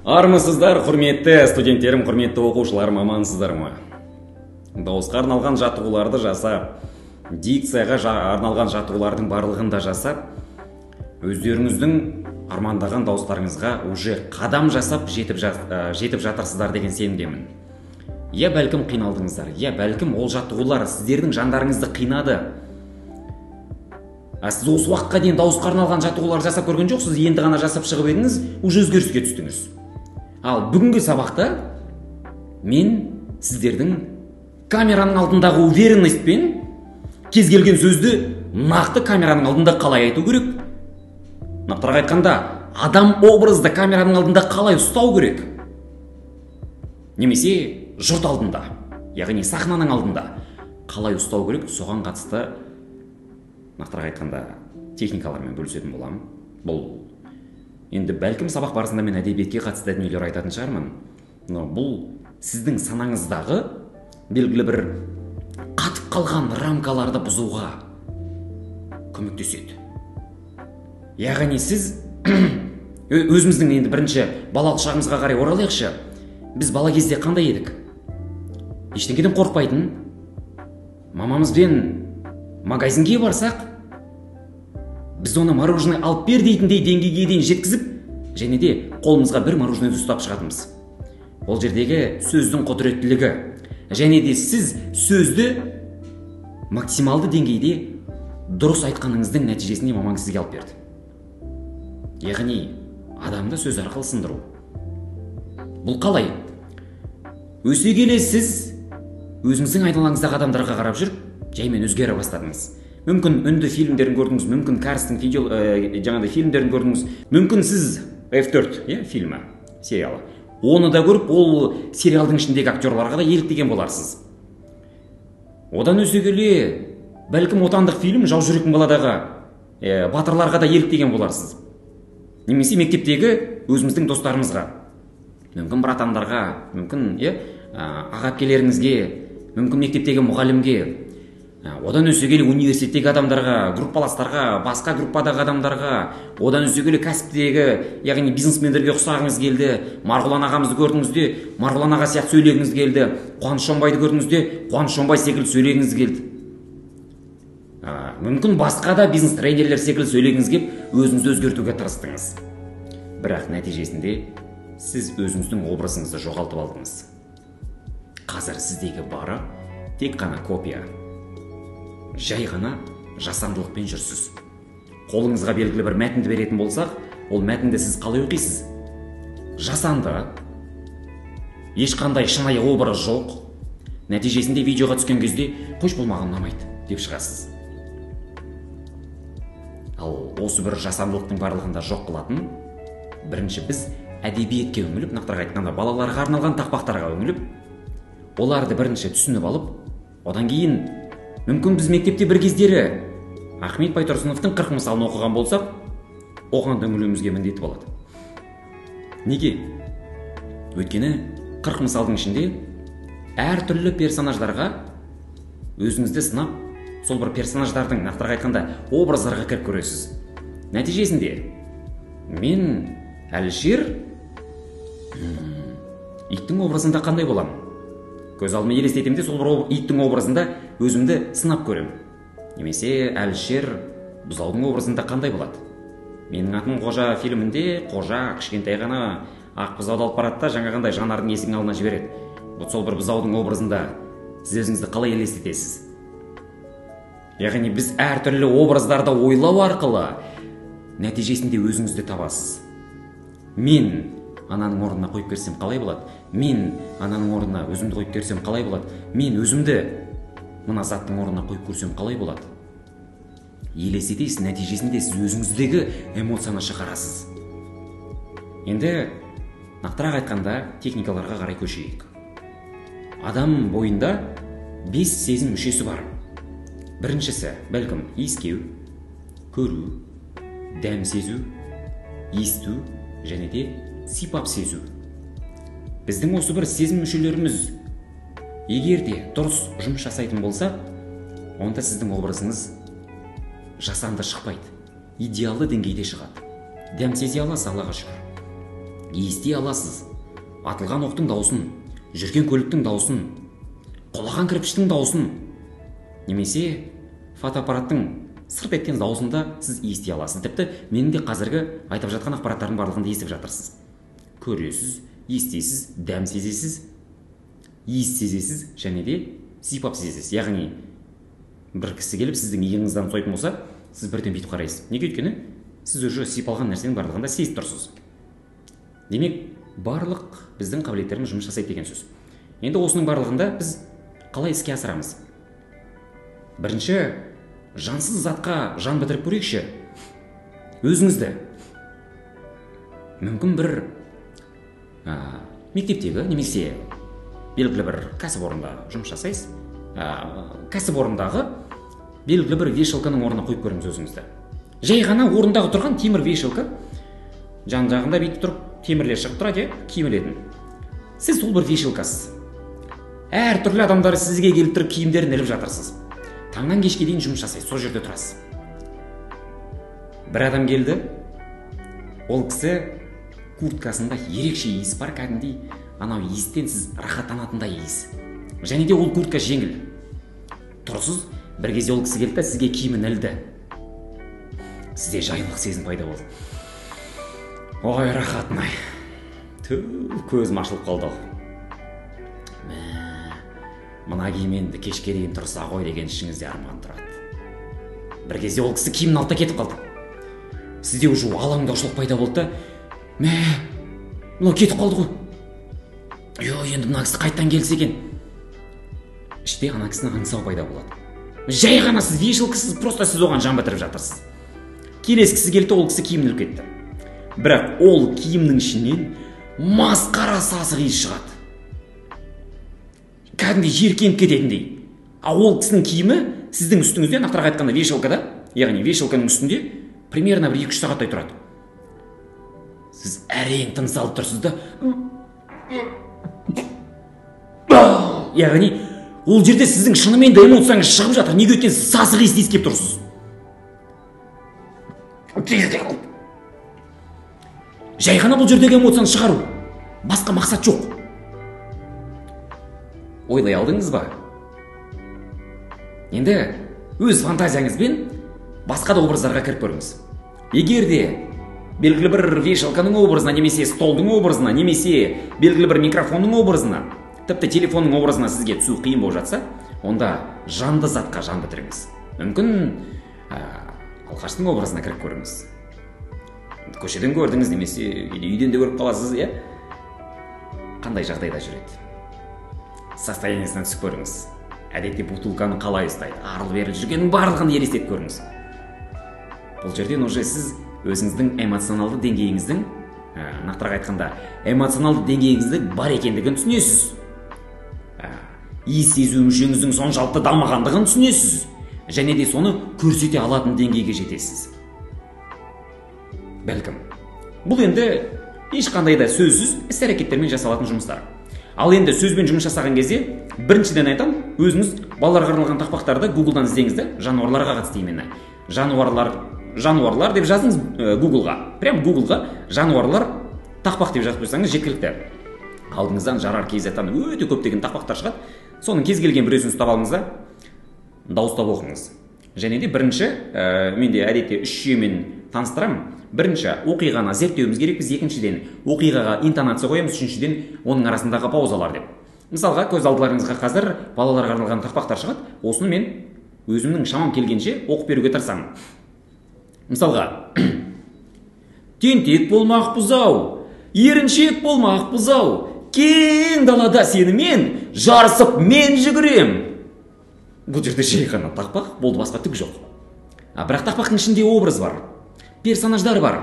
Армысыздар, құрметті студенттерім, құрметті оқушыларым, амансыздар ма? Дауысқа арналған жаттығуларды жасап, дикцияға арналған жаттығулардың барлығын да жасап, өздеріңіздің армандаған дауыстарыңызға уже қадам жасап жетіп жатырсыздар деген сенімдемін. Я бәлкім қиналдыңыздар, я бәлкім ол жаттығулар сіздердің жандарыңызды қинады. А сіз осы уақытқа дейін дауысқа арналған жаттығулар жасап көрген жоқсыз, енді ғана жасап шығып едіңіз, уже өзгеріске түстіңіз. Ал бүгінгі сабақта мен сіздердің камераның алдындағы уверенностьпен кез келген сөзді нақты камераның алдында қалай айту керек, нақтырақ айтқанда, адам образды камераның алдында қалай ұстау керек, немесе жұрт алдында, яғни сахнаның алдында қалай ұстау керек, соған қатысты нақтырақ айтқанда техникалармен бөлісетін боламын. Бұл енді бәлкім сабақ барысында мен әдебиетке қатысты дүниелер айтатын шығармын. Но бұл сіздің санаңыздағы белгілі бір қатып қалған рамкаларды бұзуға көмектеседі. Яғни сіз өзіміздің енді бірінші балалық шағымызға қарай оралайықшы. Біз бала кезде қандай едік? Ештеңеден қорықпайтын. Мамамызбен магазинге барсақ, біз оны мороженое алып бер дейтіндей деңгейге дейін жеткізіп, және де қолымызға бір мороженое ұстап шығатынбыз. Ол жердегі сөздің құдіреттілігі, және де сіз сөзді максималды деңгейде дұрыс айтқаныңыздың нәтижесінде мамаңыз сізге алып берді. Яғни адамды сөз арқылы сындыру. Бұл қалай? Өсе келе сіз өзіңіздің айналаңыздағы адамдарға қарап жүріп, жаймен өзгере бастадыңыз. Мүмкін үнді фильмдерін көрдіңіз, мүмкін Карстың жаңағыдай фильмдерін көрдіңіз, мүмкін сіз F4 фильмі, сериалы. Оны да көріп, ол сериалдың ішіндегі актерларға да еліктеген боларсыз. Одан өсе келе, бәлкім отандық фильм Жау жүректің баладағы батырларға да еліктеген боларсыз. Немесе мектептегі өзіміздің достарымызға, мүмкін братандарға, мүмкін аға әпкелеріңізге, мүмкін мектептегі мұғалімге, одан өсе келе университеттегі адамдарға, группаластарға, басқа группадағы адамдарға, одан өсе келе кәсіптегі, яғни бизнесмендерге ұқсағыңыз келді, Марғұлан ағамызды көрдіңіз де, Марғұлан аға сияқты сөйлегіңіз келді, Қуаныш Шонбайды көрдіңіз де, Қуаныш Шонбай секілді сөйлегіңіз келді. Мүмкін басқа да бизнес тренерлер секілді сөйлегіңіз келіп, өзіңізді өзгертуге тырыстыңыз. Бірақ нәтижесінде сіз өзіңіздің образыңызды жоғалтып алдыңыз. Қазір сіздегі бары тек қана копия. Жай ғана жасандылықпен жүрсіз. Қолыңызға белгілі бір мәтінді беретін болсақ, ол мәтінді сіз қалай оқисыз? Жасанды, ешқандай шынайы образ жоқ. Нәтижесінде видеоға түскен кезде қойш, бұл маған ұнамайды деп шығасыз. Ал осы бір жасандылықтың барлығында жоқ қылатын, бірінші біз әдебиетке үңіліп, нақтырақ айтқанда балаларға арналған тақпақтарға үңіліп, оларды бірінші түсініп алып, одан кейін мүмкін біз мектепте бір кездері Ахмет Байтұрсыновтың 40 мысалын оқыған болсақ, оған да үңілуімізге міндетті болады. Неге? Өйткені 40 мысалдың ішінде әртүрлі персонаждарға өзіңізді сынап, сол бір персонаждардың, нақтырақ айтқанда, образдарға кіріп көресіз. Нәтижесінде мен Әлішер иттің образында қандай боламын? Көз алдыма елестетемін де, сол бір иттің образында өзімді сынап көремін. Немесе Әлішер бұзаудың образында қандай болады? Менің атым Қожа фильмінде Қожа кішкентай ғана ақ бұзауды алып барады да, жаңағындай жанардың есігінің алдына жібереді. Вот сол бір бұзаудың образында сіз өзіңізді қалай елестетесіз? Яғни біз әртүрлі образдарды ойлау арқылы нәтижесінде өзіңізді табасыз. Мен ананың орнына қойып берсем қалай болады? Мен ананың орнына өзімді қойып берсем қалай болады? Мен өзімді мына заттың орнына қойып көрсем қалай болады? Елестетесіз, нәтижесінде сіз өзіңіздегі эмоцияны шығарасыз. Енді нақтырақ айтқанда техникаларға қарай көшейік. Адам бойында 5 сезім мүшесі бар. Біріншісі, бәлкім, иіскеу, көру, дәм сезу, есту және де сипап сезу. Біздің осы бір сезім мүшелеріміз егер де дұрыс жұмыс жасайтын болса, онда сіздің образыңыз жасанды шықпайды, идеалды деңгейде шығады. Дәм сезе аласыз, Аллаға шүкір. Ести аласыз. Атылған оқтың даусын, жүрген көліктің даусын, құлаған кірпіштің даусын, немесе фотоаппараттың сырт еткен даусын да сіз ести аласыз. Тіпті менің де қазіргі айтып жатқан ақпараттардың барлығын да естіп жатырсыз. Көресіз, естисіз, дәм сезесіз, иіс сезесіз және де сипап сезесіз. Яғни бір кісі келіп сіздің иығыңыздан сойтын болса, сіз бірден бүйтіп қарайсыз. Неге? Өйткені сіз уже сипалған нәрсенің барлығын да сезіп тұрсыз. Демек, барлық біздің қабілеттеріміз жұмыс жасайды деген сөз. Енді осының барлығында біз қалай іске асырамыз? Бірінші, жансыз затқа жан бітіріп көрейікші. Өзіңізді. Мүмкін бір мектептегі немесе белгілі бір кәсіпорында жұмыс жасайсыз. Кәсіпорындағы белгілі бір вешалканың орнына қойып көріңіз өзіңізді. Жай ғана орындағы тұрған темір вешалка, жан жағында бүйтіп тұрып темірлер шығып тұрады, киім ілетін. Сіз сол бір вешалкасыз. Әртүрлі адамдар сізге келіп тұрып киімдерін іліп жатырсыз. Таңнан кешке дейін жұмыс жасайсыз, сол жерде тұрасыз. Бір адам келді, ол кісі курткасында ерекше иіс бар, кәдімгідей анау иістен сіз рахаттанатындай иіс. Және де ол куртка жеңіл. Тұрсыз, бір кезде ол кісі келді, сізге киімін ілді. Сізде жайлылық сезім пайда болды. Ой, рахатын-ай. Түу, көзім ашылып қалды. Мә, мына киім енді кешке дейін тұрса ғой деген ішіңізде арман тұрады. Бір кезде ол кісі киімін алып та кетіп қалды. Сізде уже алаңдаушылық пайда болды да, мә, мынау кетіп қалды ғой. Йо, енді мына кісі қайтадан келсе екен. Іште ана кісінің аңсау пайда болады. Жай ғана сіз вешалкасыз, просто сіз оған жан бітіріп жатырсыз. Келесі кісі келді, ол кісі киімін іліп кетті. Бірақ ол киімнің ішінен масқара сасық иіс шығады. Кәдімгідей жиіркеніп кететіндей. А ол кісінің киімі сіздің үстіңізде, нақтырақ айтқанда вешалкада, яғни вешалканың үстінде примерно бір 2-3 сағаттай тұрады. Сіз әрең тыныс алып тұрсыз да, яғни ол жерде сіздің шынымен де эмоцияңыз шығып жатыр. Неге? Өйткені сіз сасық иіс иіскеп тұрсыз. Жай ғана бұл жердегі эмоцияны шығару. Басқа мақсат жоқ. Ойлай алдыңыз ба? Енді өз фантазияңызбен басқа да образдарға кіріп көріңіз. Егер де белгілі бір вешалканың образына, немесе столдың образына, немесе белгілі бір микрофонның образына, тіпті телефонның образына сізге түсу қиын болып жатса, онда жанды затқа жан бітіріңіз. Мүмкін алқаштың образына кіріп көріңіз. Көшеден көрдіңіз, немесе үйден де көріп қаласыз, иә? Қандай жағдайда жүреді? Состояниесіне түсіп көріңіз. Әдетте бутылканы қалай ұстайды, арыл-беріл жүргеннің барлығын елестетіп көріңіз. Бұл жерден уже сіз өзіңіздің эмоционалды деңгейіңіздің, нақтырақ айтқанда, эмоционалды деңгейіңіздің бар екендігін түсінесіз. Иіс сезу мүшеңіздің соншалықты дамығандығын түсінесіз. Және де соны көрсете алатын деңгейге жетесіз. Бәлкім. Бұл енді ешқандай да сөзсіз іс-әрекеттермен жасалатын жұмыстар. Ал енді сөзбен жұмыс жасаған кезде, біріншіден айтам, өзіңіз балаларға арналған тақпақтарды Google'дан іздеңіз де, жануарларға қатысты именно. Жануарлар деп жазыңыз Google'ға. Прям Google'ға жануарлар тақпақ деп жазып қойсаңыз жеткілікті. Алдыңыздан жарар кз-тан өте көптеген тақпақтар шығады. Соның кез келген біреусін ұстап алыңыз да, дауыстап оқыңыз. Және де бірінші, мен де әдетте үш жүйемен таныстырамын. Бірінші, оқиғаны зерттеуіміз керек біз. Екіншіден, оқиғаға интонация қоямыз. Үшіншіден, оның арасындағы паузалар деп. Мысалға, көз алдыларыңызға қазір балаларға арналған тақпақтар шығады. Осыны мен өзімнің шамам келгенше оқып беруге тырысамын. Мысалға, тентек болмақ бұзау, еріншек болмақ бұзау, кең далада сенімен жарысып мен жүгірем. Бұл жерде жай ғана тақпақ, болды, басқа түк жоқ. Бірақ тақпақтың ішінде образ бар, персонаждар бар,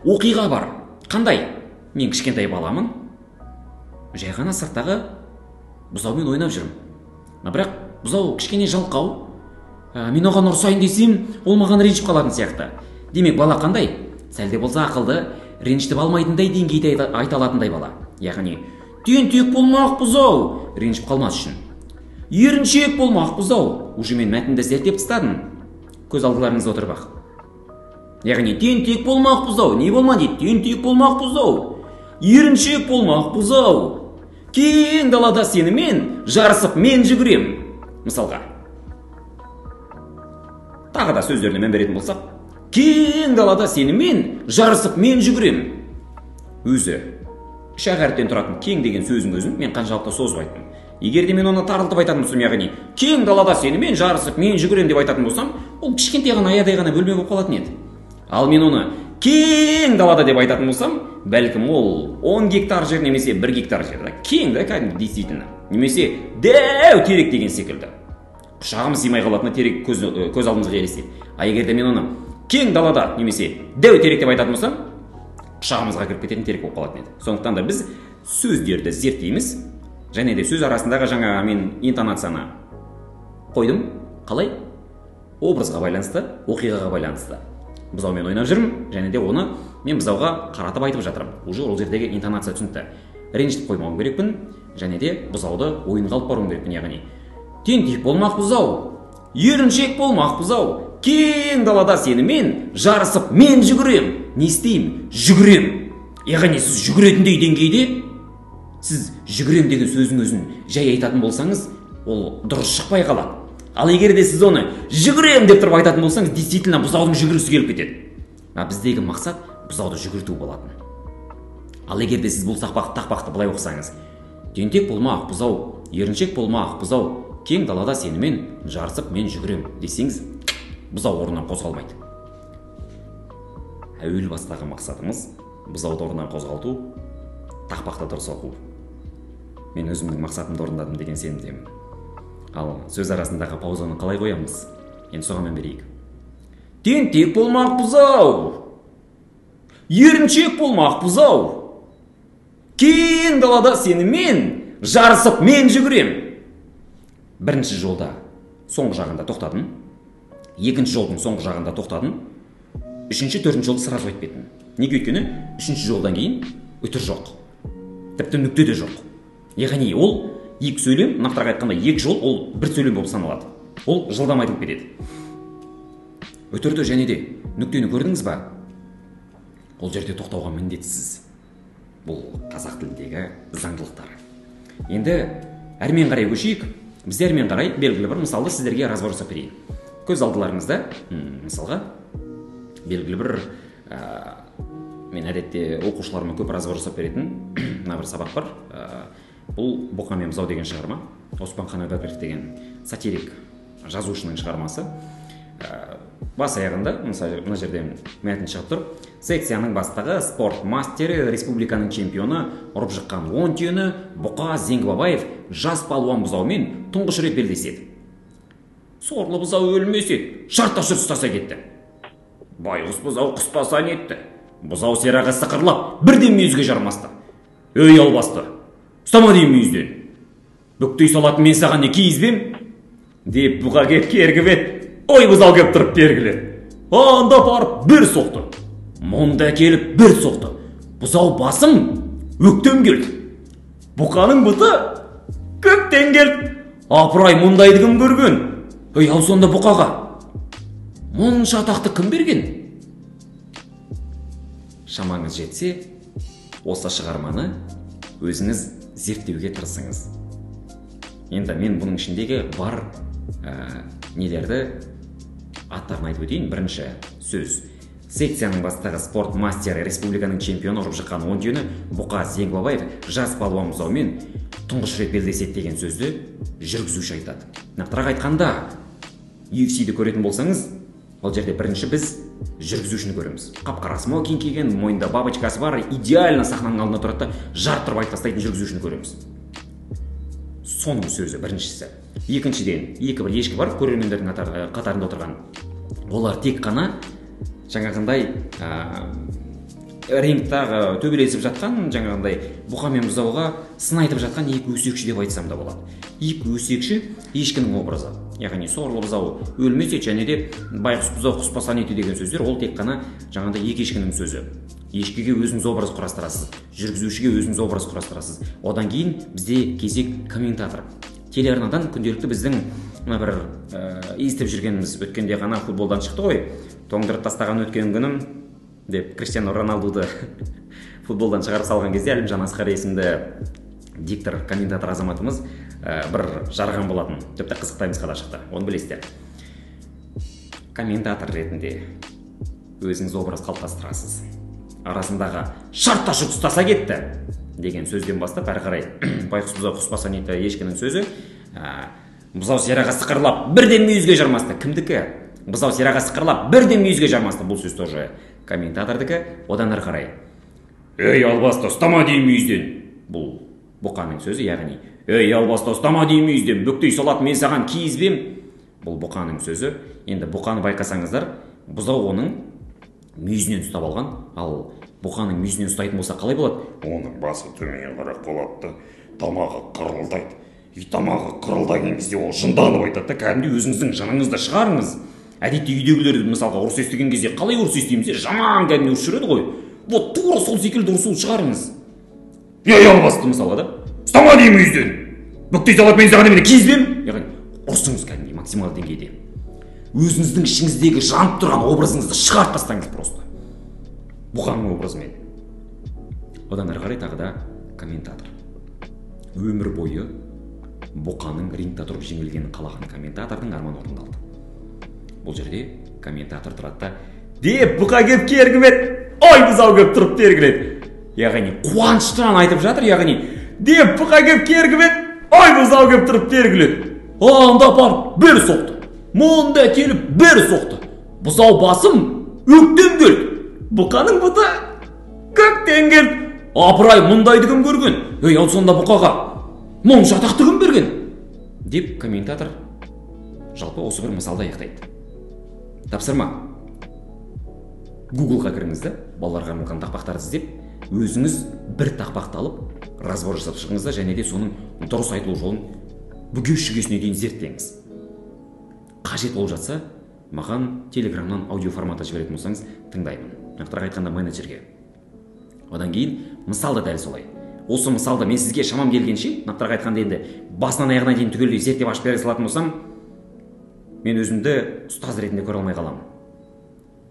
оқиға бар. Қандай? Мен кішкентай баламын, жай ғана сырттағы бұзаумен ойнап жүрмін. Бірақ бұзау кішкене жалқау, мен оған ұрсайын десем, ол маған ренжіп қалатын сияқты. Демек, бала қандай? Сәл де болса ақылды, ренжітіп алмайтындай деңгейде айта алатындай бала. Яғни, тентек болмақ бұзау, ренжіп қалмас үшін. Еріншек болмақ бұзау. Уже мен мәтінді зерттеп тастадым. Көз алдыларыңызда отырып ақ. Яғни, тентек болмақ бұзау. Не болма дейді? Тентек болмақ бұзау. еріншек болмақ бұзау, кең далада сенімен жарысып мен жүгірем. Мысалға, тағы да сөздеріне мән беретін болсақ, кең далада сенімен жарысып мен жүгірем. Өзі үш ақ әріптен тұратын кең деген сөздің өзін мен қаншалықты созып айттым. Егер де мен оны тарылтып айтатын болсам, яғни кең далада сенімен жарысып мен жүгірем деп айтатын болсам, ол кішкентай ғана аядай ғана бөлме болып қалатын еді. Ал мен оны кең далада деп айтатын болсам, бәлкім ол 10 гектар жер немесе 1 гектар жер. Кең да, кәдімгі действительно. Немесе дәу терек деген секілді. Құшағым сыймай қалатын терек көз алдымызға елестейді. А егер де мен оны кең далада немесе дәу терек деп айтатын болсам, құшағымызға кіріп кететін терек болып қалатын еді. Сондықтан да біз сөздерді зерттейміз, және де сөз арасындағы жаңа мен интонацияны қойдым. Қалай? Образға байланысты, оқиғаға байланысты. Бұзаумен ойнап жүрмін, және де оны мен бұзауға қаратып айтып жатырмын. Уже ол жердегі интонация түсінікті. Ренжітіп қоймауым керекпін, және де бұзауды ойынға алып баруым керекпін, яғни тентек болмақ бұзау, еріншек болмақ бұзау, кең далада сенімен жарысып мен жүгірем. Не істеймін? Жүгірем. Яғни сіз жүгіретіндей деңгейде, сіз жүгірем деген сөздің өзін жай айтатын болсаңыз, ол дұрыс шықпай қалады. Ал егер де сіз оны жүгірем деп тұрып айтатын болсаңыз, действительно бұзаудың жүгіргісі келіп кетеді. А біздегі мақсат бұзауды жүгірту болатын. Ал егер де сіз бұл тақпақты былай оқысаңыз, тентек болмақ бұзау, еріншек болмақ бұзау, кең далада сенімен жарысып мен жүгірем десеңіз, бұзау орнынан қозғалмайды. Әуел бастағы мақсатымыз бұзауды орнынан қозғалту, тақпақты дұрыс оқу. Мен өзімнің мақсатымды орындадым деген сенімдемін. Ал сөз арасындағы паузаны қалай қоямыз? Енді соған мән берейік. Тентек болмақ бұзау, еріншек болмақ бұзау, кең далада сенімен жарысып мен жүгірем. Бірінші жолда соңғы жағында тоқтадым, екінші жолдың соңғы жағында тоқтадым, үшінші, төртінші жолды сразу айтып кеттім. Неге? Өйткені үшінші жолдан кейін үтір жоқ, тіпті нүкте де жоқ. Яғни ол екі сөйлем, нақтырақ айтқанда екі жол, ол бір сөйлем болып саналады. Ол жылдам айтылып кетеді. Үтірді және де нүктені көрдіңіз ба? Ол жерде тоқтауға міндетсіз. Бұл қазақ тіліндегі заңдылықтар. Енді әрмен қарай көшейік. Бізде әрмен қарай белгілі бір мысалды сіздерге разбор жасап берейін. Көз алдыларыңызда, мысалға, белгілі бір мен әдетте оқушыларыма көп разбор жасап беретін мына бір сабақ бар. Бұл Бұқа мен бұзау деген шығарма. Оспанхан Әубәкіров деген сатирик жазушының шығармасы. Бас аяғында, мысалы, мына жерде мәтін шығып тұр. Секцияның бастығы, спорт мастері, республиканың чемпионы, ұрып жыққан 10 түйені Бұқа Зеңгібабаев жас палуан бұзаумен тұңғыш рет белдеседі. Сорлы бұзау өлмес еді, шартта жүр ұстаса кетті. Байғұс бұзау құспаса нетті. Бұзау сирағы сықырлап, бірден мүйізге жармасты. Өй албасты, ұстама деймін мүйізден. Бүктей салатын мен саған не киізбем? Деп бұқа кеп кергіп еді. Ой бұзау кеп тұрып бергілі. Анда барып бір соқты. Мұнда келіп бір соқты. Бұзау басым өктем келді. Бұқаның бұты көктен келді. Апырай, мұндайды кім көрген? Ей, ал сонда бұқаға мұнша атақты кім берген? Шамаңыз жетсе, осы шығарманы өзіңіз зерттеуге тырысыңыз. Енді мен бұның ішіндегі бар нелерді аттарын айтып өтейін. Бірінші сөз. Секцияның бастығы, спорт мастері, республиканың чемпионы, ұрып жыққан 10 түйені Бұқа Зеңгібабаев жас палуан бұзаумен тұңғыш рет белдеседі деген сөзді жүргізуші айтады. Нақтырақ айтқанда, UFC-ді көретін болсаңыз, ол жерде бірінші біз жүргізушіні көреміз. Қап-қара смокинг киген, мойнында бабочкасы бар, идеально сахнаның алдында тұрады да жарқ тұрып айтып тастайтын жүргізушіні көреміз. Соның сөзі біріншісі. Екіншіден, екі бір ешкі бар көрермендердің қатарында отырған. Олар тек қана жаңағындай рингтағы төбелесіп жатқан, жаңағындай бұқа мен бұзауға сын айтып жатқан екі өсекші деп айтсам да болады. Екі өсекші ешкінің образы. Яғни сорлы бұзау өлмесе және де байғұс бұзау құспаса нетті деген сөздер, ол тек қана жаңағындай екі ешкінің сөзі. Ешкіге өзіңіз образ құрастырасыз, жүргізушіге өзіңіз образ құрастырасыз. Одан кейін бізде кезек комментатор. Телеарнадан күнделікті біздің мына бір естіп жүргеніміз, өткенде ғана футболдан шықты ғой, тоңдырып тастаған өткен күнім деп Криштиану Роналдуды Футболдан шығарып салған кезде Әлімжан Асқар есімді диктор, комментатор азаматымыз бір жарған болатын. Тіпті Қызық Таймсқа да шықты, оны білесіздер. Комментатор ретінде өзіңіз образ қалыптастырасыз. Арасындағы шарт ашып ұстаса кетті деген сөзден бастап әрі қарай байқұс бұзау құспаса нетті ешкінің сөзі, бұзау сираға сықырлап бірден мүйізге жармасты. Кімдікі? Бұзау сираға сықырлап бірден мүйізге жармасты. Бұл сөз тоже комментатордікі. Одан әрі қарай ей албасты ұстама деймін мүйізден. Бұл бұқаның сөзі, яғни ей албасты ұстама деймін мүйізден, бүктей салады мен саған киізбем. Бұл бұқаның сөзі. Енді бұқаны байқасаңыздар, бұзау оның мүйізінен ұстап алған. Ал бұқаның мүйізінен ұстайтын болса қалай болады? Оның басы төмен қарай құлады да, тамағы қырылдайды. И тамағы қырылдаған кезде ол жынданып айтады да, кәдімгідей өзіңіздің жыныңызды шығарыңыз. Әдетте үйдегілер мысалға ұрыс естіген кезде қалай ұрыс естиміз? Жаман кәдімгідей ұрыс жүреді ғой. Вот тура сол секілді ұрысу шығарыңыз. Ей албасты мысалға да, ұстама деймін мүйізден, бүктей салады мен саған немене киізбем. Яғни ұрысыңыз кәдімгідей максималды деңгейде. Өзіңіздің ішіңіздегі жанып тұрған образыңызды шығарып тастаңыз просто. Бұқаның образымен. Одан әрі қарай тағы да комментатор. Өмір бойы бұқаның рингта тұрып жеңілгенін қалаған комментатордың арманы орындалды. Бұл жерде комментатор тұрады да, деп бұқа кеп кергімет, ой бұзау кеп тұрып бергіледі. Яғни қуаныштан айтып жатыр, яғни деп бұқа кеп кергімет, ой бұзау кеп тұрып бергіледі. Анда апарып бір соқты, мұнда келіп бір соқты. Бұзау басым өктен келді, бұқаның бұты көктен келді. Апырай, мұндайды кім көрген? Ей, ал сонда бұқаға мұнша атақты кім берген? Деп комментатор жалпы осы бір мысалды аяқтайды. Тапсырма. Гуглға кіріңіз де, балаларға арналған тақпақтарды іздеп, өзіңіз бір тақпақты алып, разбор жасап шығыңыз да, және де соның дұрыс айтылу жолын бүге шүгесіне дейін зерттеңіз. Қажет болып жатса, маған телеграмнан аудио форматта жіберетін болсаңыз, тыңдаймын. Нақтырақ айтқанда менеджерге. Одан кейін мысал да дәл солай. Осы мысалды мен сізге шамам келгенше, нақтырақ айтқанда енді басынан аяғына дейін түгелдей зерттеп ашып бере салатын болсам, мен өзімді ұстаз ретінде көре алмай қаламын.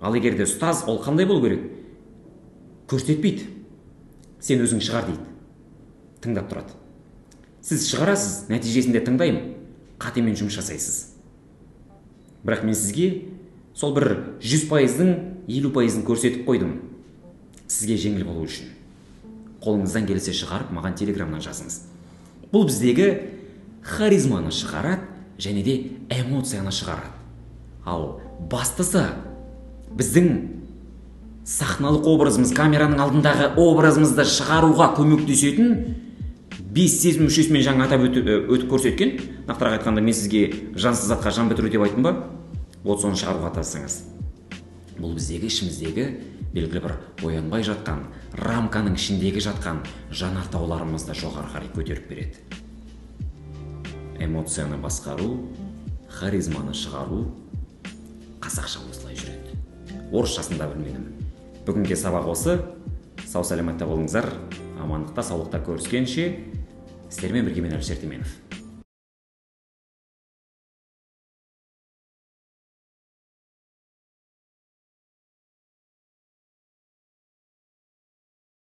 Ал егер де ұстаз, ол қандай болу керек? Көрсетпейді. Сен өзің шығар дейді. Тыңдап тұрады. Сіз шығарасыз, нәтижесінде тыңдаймын, қатемен жұмыс жасайсыз. Бірақ мен сізге сол бір 100%-ның 50%-ын көрсетіп қойдым. Сізге жеңіл болу үшін. Қолыңыздан келсе шығарып, маған телеграмнан жазыңыз. Бұл біздегі харизманы шығарады, және де эмоцияны шығарады. Ал бастысы біздің сахналық образымыз, камераның алдындағы образымызды шығаруға көмектесетін 5 сезім мүшесімен жаңа атап өтіп көрсеткен. Нақтырақ айтқанда мен сізге жансыз затқа жан бітіру деп айттым ба? Вот соны шығаруға тырысыңыз. Бұл біздегі ішіміздегі белгілі бір оянбай жатқан, рамканың ішіндегі жатқан жанартауларымызды жоғары қарай көтеріп береді. Эмоцияны басқару, харизманы шығару қазақша осылай жүреді. Орысшасын да білмедім. Бүгінгі сабақ осы. Сау саламатта болыңыздар. Амандықта, саулықта көріскенше, сіздермен бірге мен Әлішер Теменов.